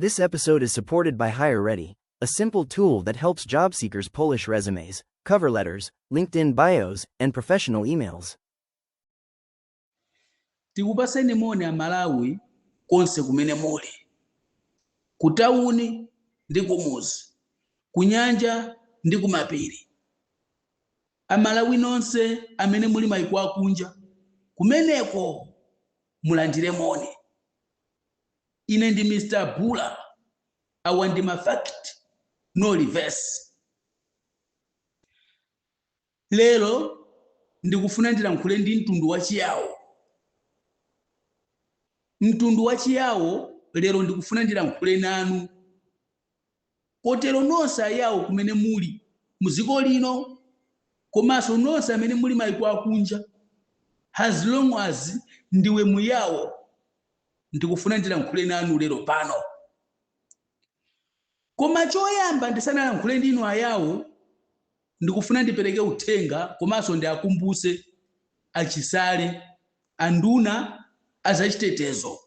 This episode is supported by HireReady, a simple tool that helps job seekers polish resumes, cover letters, LinkedIn bios, and professional emails. Tikupaseni moni Amalawi konse kumene muli, kutawuni ndi kumuzi, kunyanja ndi kumapiri. Amalawi nonse amene muli maiko akunja kumeneko, mulandire moni. Ine ndi Mr Bula, awa ndi ma fact, no reverse. Lero ndikufuna ndilankhule ndi mtundu wa Chiyawo. Mtundu wa Chiyawo, lero ndikufuna ndilankhule nanu. Kotero nonse Ayawo kumene muli muziko lino, komanso nonse amene muli maiko akunja, as long as ndiwe Muyawo, ndikufuna ndilankhule nanu lero pano. Koma choyamba, ndisanalankhule ndinu Ayawo, ndikufuna ndipereke uthenga komanso ndiakumbuse Achisale, anduna azachitetezo.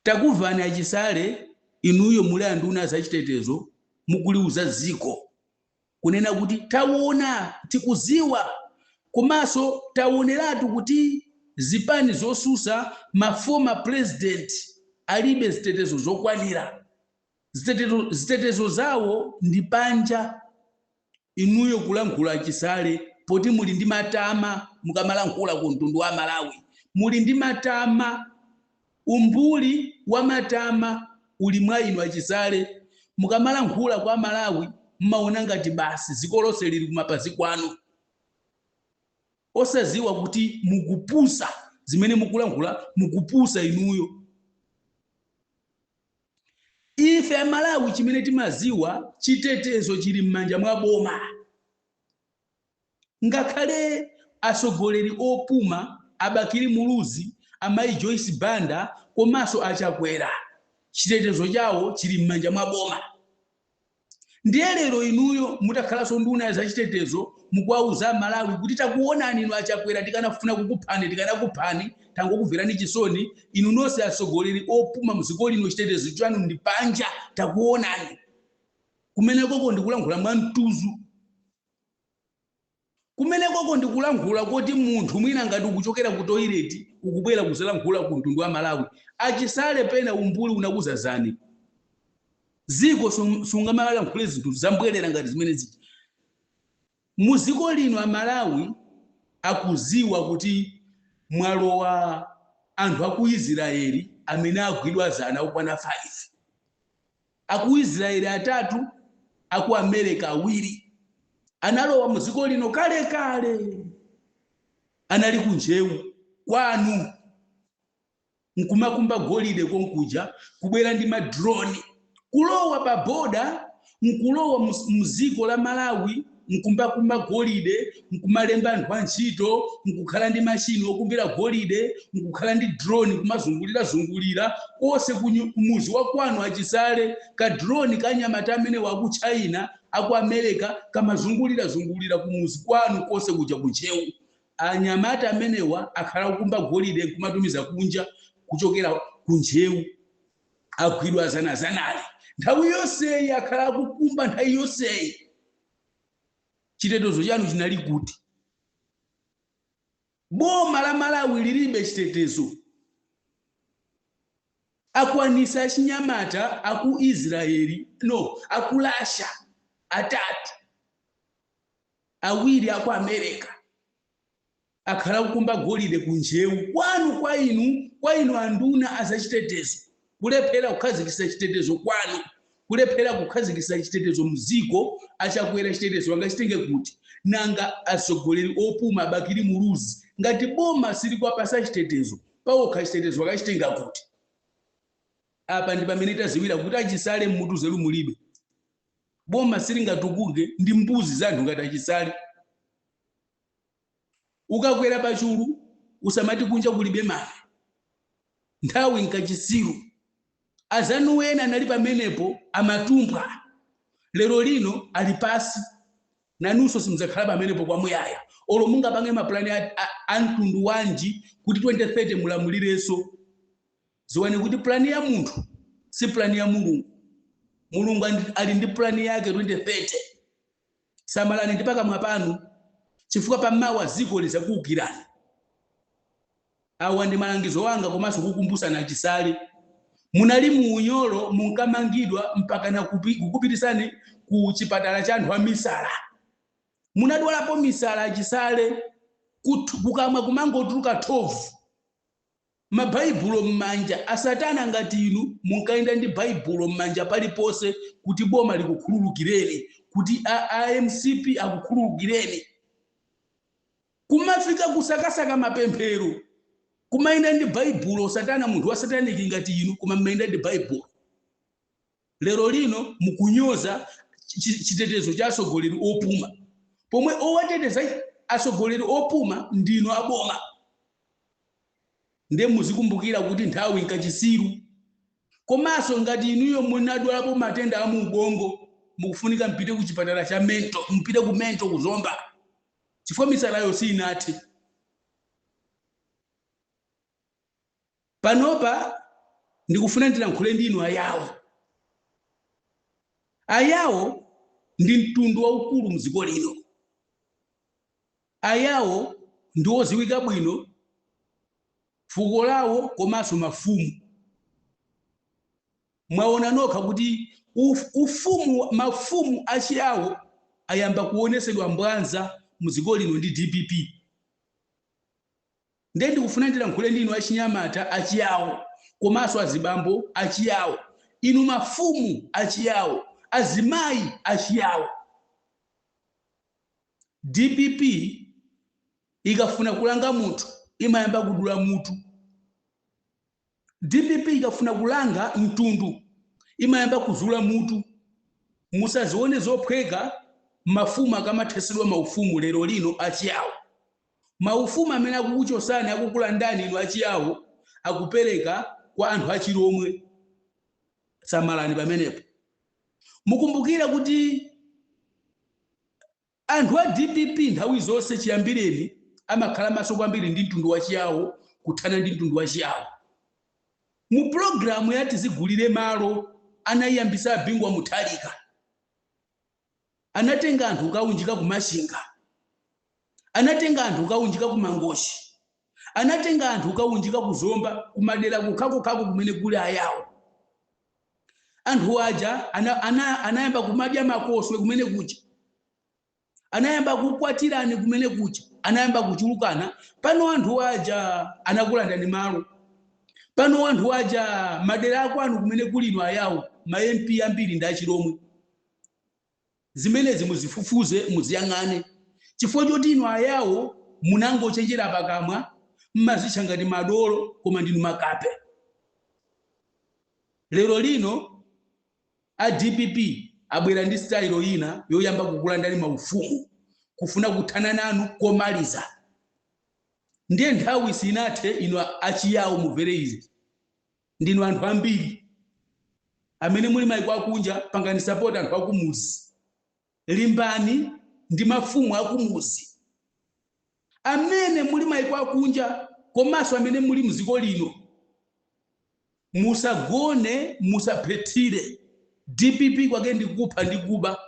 Takuvani Achisale, inuyo muli anduna azachitetezo, mukuliuza ziko kunena kuti taona, tikuziwa komanso taoneratu kuti zipani zosusa, ma former president alibe zitetezo zokwanira, zitetezo zawo ndi panja. Inuyo kulankhula Achisale, poti muli ndi matama, mukamalankhula ku mtundu wa Malawi muli ndi matama. Umbuli wa matama uli mwa inu Achisale. Mukamalankhula kwa Malawi mmaona ngati basi dziko lonse lili kumapazi kwanu, osaziwa kuti mukupusa. Zimene mukulankhula mukupusa inuyo. Ife Amalawi chimene timaziwa, chitetezo chili m'manja mwa boma. Ngakhale atsogoleri opuma, Abakili Muluzi, Amayi Joyce Banda komanso Achakwera, chitetezo chawo chili m'manja mwa boma. Ndiye lero inuyo mutakhalanso nduna ya zachitetezo, mukuwauza Amalawi kuti takuonani inu Achakwera, tikanafuna kukuphani tikanakuphani, tangokumverani chisoni. Inu nonse atsogoleri opuma mdziko lino, chitetezo chanu ndi panja, takuonani. Kumenekoko ndikulankhula mwa mtuzu, kumenekoko ndikulankhula kuti munthu mwina ngati ukuchokera ku toilet ukubwera kuzalankhula ku mtundu wa Malawi. Achisale, pena umbuli unakuzazani. Ziko sungamalankhule zinthu zambwerera ngati zimene zija. Muziko lino Amalawi akuziwa kuti mwalowa anthu aku Israeli amene agwidwa zana okwana 5, aku Israeli atatu, aku America awiri. Analowa muziko lino kale kale, anali kunjewu kwanu nkumakumba golide konkuja, kubwera ndi ma drone, kulowa pa boda, nkulowa muziko la Malawi, nkumbakumba golide, nkumalemba anthu antchito, nkukhala ndi machini okumbira golide, nkukhala ndi drone kumazungulira zungulira konse kumuzi wa kwanu. Achisale, ka drone kanyamata amene waku China, aku America, kamazungulira zungulira kumuzi kwanu konse kuja kunchewu. Anyamata amenewa akhala kukumba golide nkumatumiza kunja kuchokera kunchewu. Agwidwa zanazanali. Nthawi yonseyi akhala akukumba, nthawi yonseyi chitetezo chanu chinali kuti? Boma la Malawi lilibe chitetezo. Akwanisa achinyamata aku Israeli, no, aku Russia atatu, awiri aku America, akhala kukumba golide kunjewu kwanu kwa inu anduna azachitetezo. Kulephera kukhazikitsa chitetezo kwanu, kulephera kukhazikitsa chitetezo mziko. Achakwera chitetezo angachitenge kuti? Nanga atsogoleri opuma, Bakili Muluzi, ngati boma silikwapasa chitetezo, pawokha chitetezo akachitenga kuti? Apa ndi pamene taziwira kuti Achisale mmutu zelu mulibe. Boma silingatukuke ndi mbuzi za anthu ngati Achisale. Ukakwera pachulu usamati kunja kulibe mame. Nthawi nkachisiru. Azanu ena anali pamenepo amatumbwa, lero lino ali pasi. Nanunso simudzakhala pamenepo kwamuyaya, olo mungapange mapulani a mtundu wanji kuti 2030 mulamulirenso. Ziwani kuti plan ya munthu si plan ya Mulungu. Mulungu ali ndi plan yake 2030. Samalani ndi pakamwa panu, chifukwa pamawa ziko lizakuwukirani. Awa ndi malangizo wanga komanso kukumbusana achisale. Munali mu unyolo, munkamangidwa mpaka na kukupitisani ku chipatala cha anthu amisala. Munadwalapo misala achisale, kukamwa kumangotuluka thovu, mabhaibulo m'manja. Asatana ngati inu munkayenda ndi bhaibulo m'manja paliponse kuti boma likukhululukireni, kuti a MCP akukhululukireni. Kumafika kusakasaka mapemphero, kumayenda ndi bhaibulo. Satana, munthu wa satanic ngati inu, koma mmayenda ndi bhaibulo. Lero lino mukunyoza chitetezo cha atsogoleri opuma, pomwe owateteza atsogoleri opuma ndinu aboma. Ndiye muzikumbukira kuti nthawi nkachisiru. Komanso ngati inuyo munadwalapo matenda a mu ubongo, mukufunika mpite ku chipatala cha mental, mpite ku mental kuzomba, chifukwa misalayo sinathe. Panopa ndikufuna ndilankhule ndinu Ayawo. Ayawo ndi mtundu waukulu mdziko lino. Ayawo ndi oziwika bwino fuko lawo komanso mafumu. Mwaona nokha kuti ufumu, mafumu achiyawo ayamba kuonesedwa mbwanza mdziko lino ndi DPP. Ndiye ndikufuna ndilankhule ndinu achinyamata achiyawo komanso azibambo achiyawo, inu mafumu achiyawo, azimayi achiyawo. DPP ikafuna kulanga munthu imayamba kudula mutu. DPP ikafuna kulanga mtundu imayamba kuzula mutu. Musazione zophweka mafumu akamathesedwa maufumu lero lino achiyawo. Maufumu amene akukuchosani, akukulandani inu achiyawo, akupereka kwa anthu achilomwe. Samalani pamenepo. Mukumbukire kuti anthu a DPP nthawi zonse chiyambireni amakhala maso kwambiri ndi mtundu wachiyawo, kuthana ndi mtundu wachiyawo. Mu pulogalamu ya Tizigulire Malo anayiyambisa Bingu wa Mutharika, anatenga anthu kukaunjika ku Machinga, anatenga anthu kukaunjika ku Mangochi, anatenga anthu kukaunjika ku Zomba, kumadera kukhakokhako kumene kuli Ayawo. Anthu aja anayamba kumadya makoswe kumene kuja, anayamba kukwatirani kumene kuja, anayamba kuchulukana. Pano anthu aja anakulandani malo. Pano anthu aja madera akwanu kumene kulino Ayawo, ma MP ambiri ndi achilomwe. Zimenezi muzifufuze, muziyang'ane, chifukwa choti inu Ayawo munangochenjera pakamwa, mmazitcha ngati madolo koma ndinu makape. Lero lino a DPP abwera ndi style ina yoyamba kukulandani maufumu, kufuna kuthana nanu komaliza. Ndiye nthawi sinathe, inu achiyawo mumvere izi. Ndinu anthu ambiri amene muli maiko akunja, pangani support anthu akumuzi, limbani ndi mafumu akumuzi amene muli maiko akunja komanso amene muli mdziko lino. Musagone, musaphethire. DPP kwake ndikupha ndi kuba.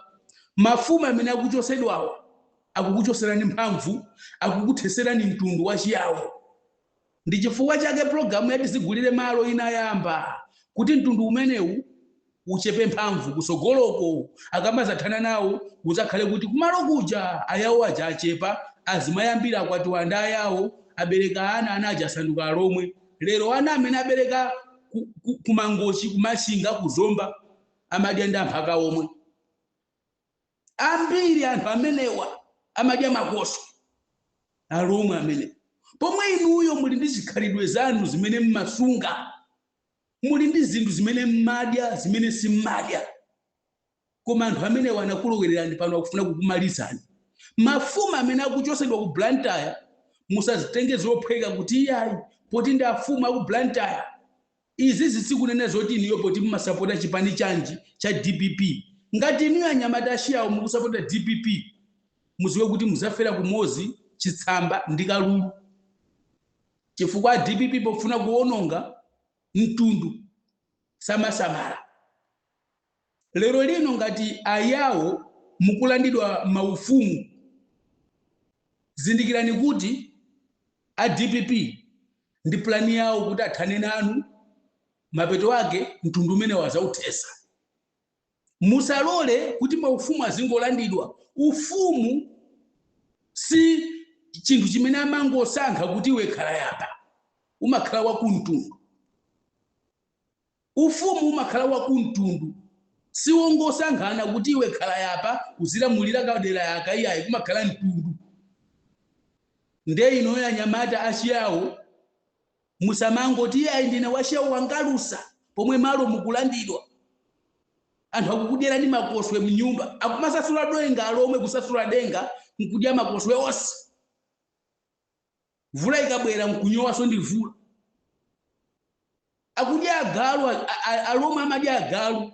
Mafumu amene akuchosedwawo akukuchoserani mphamvu, akukutheserani mtundu wachiyawo. Ndi chifukwa chake pulogalamu ya Tizigulire Malo inayamba, kuti mtundu umenewu uchepe mphamvu kusogoloko. Akamazathana nawo uzakhale kuti kumalo kuja Ayawo aja achepa, azimayambira akwatiwa ndi Ayawo, abereka ana, ana aja asanduka Alomwe. Lero ana amene abereka kumangochi, kumachinga, kuzomba amadya ndi amphaka omwe. Ambiri anthu amenewa amadya makoswe, Alomwe amene, pomwe inuyo muli ndi zikhalidwe zanu zimene mmasunga, muli ndi zinthu zimene mmadya, zimene simmadya, koma anthu amenewa anakulowererani. Pano akufuna kukumalizani. Mafumu amene akuchosedwa ku Blantyre, musazitenge zophweka kuti iyayi, poti ndi afumu aku Blantyre. Izi zisikunena zoti inuyo poti mmasapota chipani chanji cha DPP. Ngati inuyo anyamata achiyawo mukusapota DPP, muziwe kuti muzafera kumozi chitsamba ndi kalulu, chifukwa DPP pofuna kuwononga Mtundu samasamala. Lero lino ngati Ayawo mukulandidwa maufumu, zindikirani kuti a DPP ndi plani yawo kuti athane nanu, mapeto ake mtundu umene wazauthesa. Musalole kuti maufumu azingolandidwa. Ufumu si chinthu chimene amangosankha kuti iwe khala yapa. Umakhala wakumtundu. Ufumu umakhala wakumtundu, siwongosankhana kuti iwe khala yapa uzilamulira kadera yaka, iyayi, kumakhala mtundu. Nde ino anyamata achiyawo, musamangoti, "Iyayi, ndine wachiyawo wangalusa," pomwe malo mukulandidwa. Anthu akukudyerani makoswe mnyumba, akumasasula denga lomwe, kusasula denga nkudya makoswe onse. Mvula ikabwera nkunyowaso ndi mvula. Akudya agalu, alomwe amadya agalu,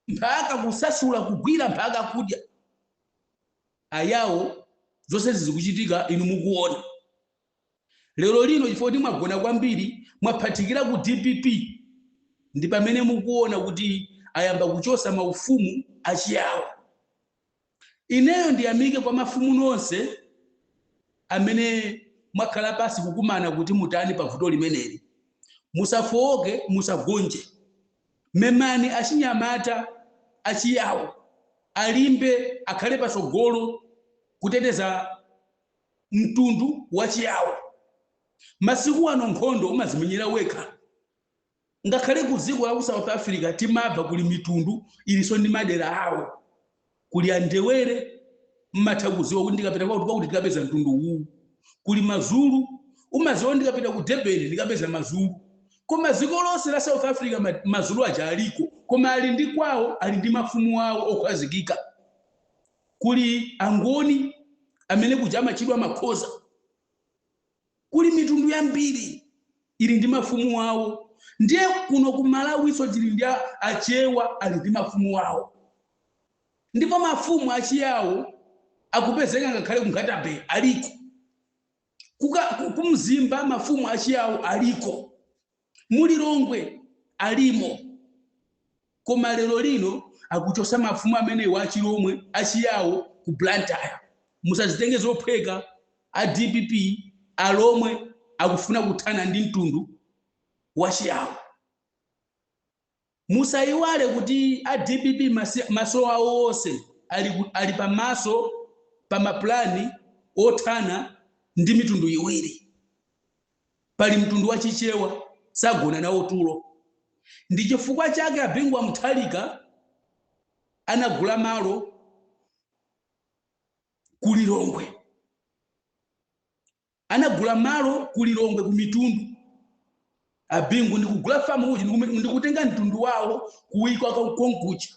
mphaka kusasula, kugwira mphaka kudya. Ayawo, zonse zikuchitika inu mukuona. Lero lino chifukwa kuti mwagona kwambiri, mwaphatikira ku DPP, ndi pamene mukuona kuti ayamba kuchosa maufumu achiyawo. Ineyo ndiyamike kwa mafumu nonse amene mwakhala pasi kukumana kuti mutani pa vuto limeneli. Musafowoke, musagonje. Memani achinyamata achiyawo alimbe, akhale pasogolo kuteteza mtundu wachiyawo. Masiku ano nkhondo umazimenyera wekha. Ngakhale ku dziko la ku South Africa timabva, kuli mitundu ilinso ndi madera awo. Kuli Andewere, mmatha kuziwa kuti ndikapita kwakuti kwakuti ndikapeza mtundu uwu. Kuli Mazulu, umaziwa ndikapita ku Durban ndikapeza Mazulu. Koma dziko lonse la South Africa Mazulu aja aliko, koma ali ndi kwawo, ali ndi mafumu awo okhazikika. Kuli Angoni amene kuja amatchedwa Makhoza. Kuli mitundu yambiri ili ndi mafumu awo. Ndiye kuno ku Malawiso tili ndi Achewa, ali ndi mafumu awo, ndipo mafumu achiyawo akupezeka ngakhale ku Nkhata Bay aliko. Kumzimba mafumu achiyawo aliko, mulilongwe alimo. Koma lero lino akuchosa mafumu amenewo achilomwe, achiyawo ku Blantyre. Musazitenge zophweka. A DPP, alomwe akufuna kuthana ndi mtundu wachiyawo. Musayiwale kuti a DPP maso awo onse ali pamaso pa mapulani othana ndi mitundu iwiri. Pali mtundu wa Chichewa, sagona nawo tulo. Ndi chifukwa chake a Bingu wa Mutharika anagula malo ku Lilongwe, anagula malo ku Lilongwe ku Mitundu. Abingu ndikugula famu uji, ndikutenga mtundu wawo kuwika konkuja,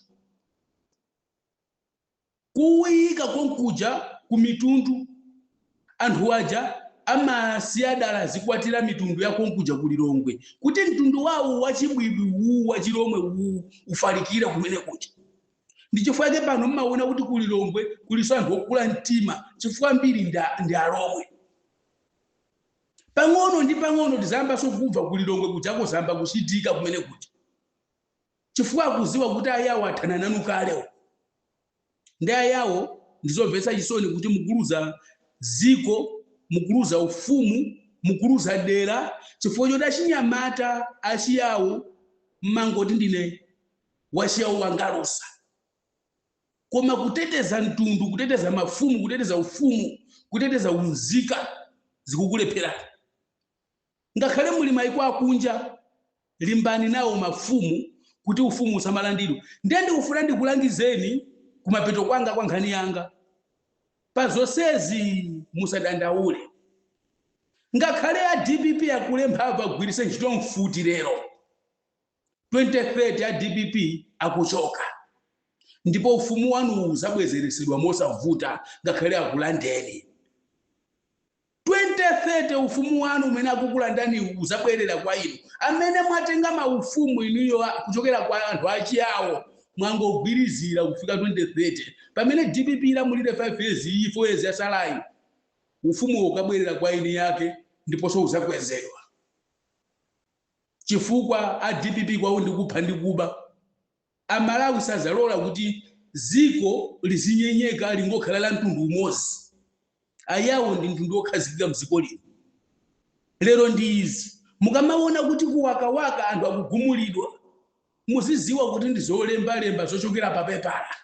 kuwika konkuja ku Mitundu. Anthu aja amasiya dala zikwatira mitundu ya konkuja ku Lilongwe kuti mtundu wawo wachibwibwi uwu, wachilomwe uwu, ufalikire kumene kuja. Ndi chifukwa chake pano mmaona kuti ku Lilongwe kuliso anthu okula mtima, chifukwa mbiri ndi alomwe. Pang'ono ndi pang'ono tizayambanso kumva ku Lilongwe kujako zamba kuchitika kumene kuja, chifukwa akuziwa kuti ayawo athana nanu kalewo. Ndi ayawo, ndizomvetsa chisoni kuti mukuluza ziko, mukuluza ufumu, mukuluza dera chifukwa choti achinyamata achiyawo mmangoti, "Ndine wachiyawo wangalusa," koma kuteteza mtundu, kuteteza mafumu, kuteteza ufumu, kuteteza unzika zikukulepherani. Ngakhale muli maiko akunja, limbani nawo mafumu kuti ufumu usamalandidwe. Ndiye ndikufuna ndikulangizeni kumapeto kwanga kwa nkhani yanga. Pa zonsezi musadandaule. Ngakhale a DPP akulempha agwiritse ntchito mfuti lero, 2030 a DPP akuchoka ndipo ufumu wanu uzabwezeresedwa mosavuta. Ngakhale akulandeni, 2030 ufumu wanu umene akukulandani uzabwerera kwa inu amene mwatenga maufumu inuyo kuchokera kwa anthu achiyawo. Mwangogwirizira kufika 2030, pamene DPP ilamulire 5 years iyi, 4 years yasalayi, ufumu ukabwerera kwa eni yake ndiponso uzakwezedwa. Chifukwa choti anthu achiyawo Chifukwa a DPP kwawo ndikupha ndi kuba. Amalawi sazalola kuti ziko lizinyenyeka, lingokhala la mtundu umodzi. Ayawo ndi mtundu wokhazikika mdziko lino. Lero ndi izi, mukamaona kuti kuwakawaka anthu akugumulidwa, muziziwa kuti ndi zolembalemba zochokera papepala,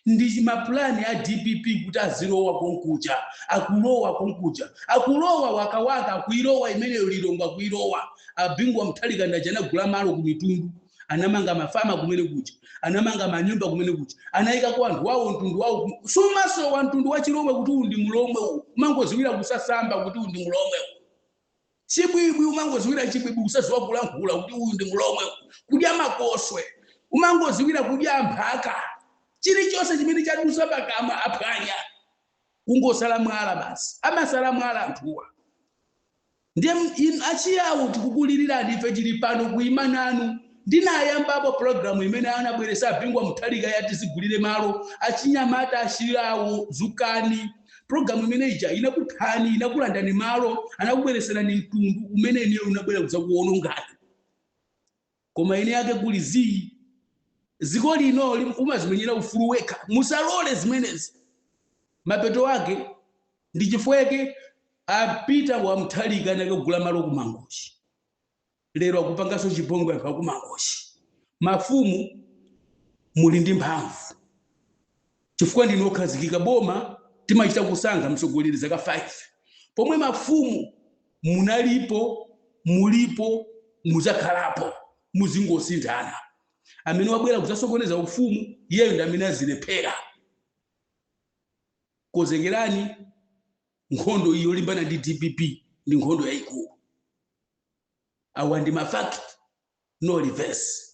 ndi mapulani a DPP kuti azilowa konkuja. Akulowa konkuja, akulowa Wakawaka, akuilowa imeneyo Lilongwe, akuilowa. Abingu wa Mutharika ndaja anagula malo ku mitundu, anamanga mafama kumene kuja, anamanga manyumba kumene kuja, anayikako anthu wawo, mtundu wawo. Sumasowa mtundu wa Chilomwe kuti uyu ndi Mulomwe uwu, umangoziwira kusasamba kuti uyu ndi Mulomwe uwu. Chibwibwi, umangoziwira chibwibwi, kusaziwa kulankhula, kuti uyu ndi Mulomwe uwu. Kudya makoswe, umangoziwira kudya mphaka. Chilichonse chimene chadusa pakamwa aphwanya, kungosala mwala basi, amasala mwala anthuwa. Ndiye achiyawo, tikukulilirani, ife tili pano kuima nanu. Ndinayambapo pulogalamu imene anabweresa Abingu wa Mutharika yati zigulire malo. Achinyamata achiyawo, zukani! Pulogalamu imene ija inakuphani, inakulandani malo, anakubwereserani mtundu umene ineyo unabwera kudzakuwonongani. Koma ine yake kuli zii, ziko lino umazimenyera ufulu wekha. Musalole zimenezi. Mapeto ake ndi chifweke. Apita wa Mutharika anakagula malo ku Mangochi, lero akupanganso chipongwe anthu aku Mangochi. Mafumu muli ndi mphamvu chifukwa ndinu okhazikika. Boma timachita kusankha mtsogoleri zaka 5, pomwe mafumu munalipo, mulipo, muzakhalapo, muzingosinthana. Amene wabwera kudzasokoneza ufumu, iyeyo ndi amene azilephera. Konzekerani nkhondo iyo yolimbana ndi DPP, ndi nkhondo yayikulu. Awa ndi ma fact, no reverse.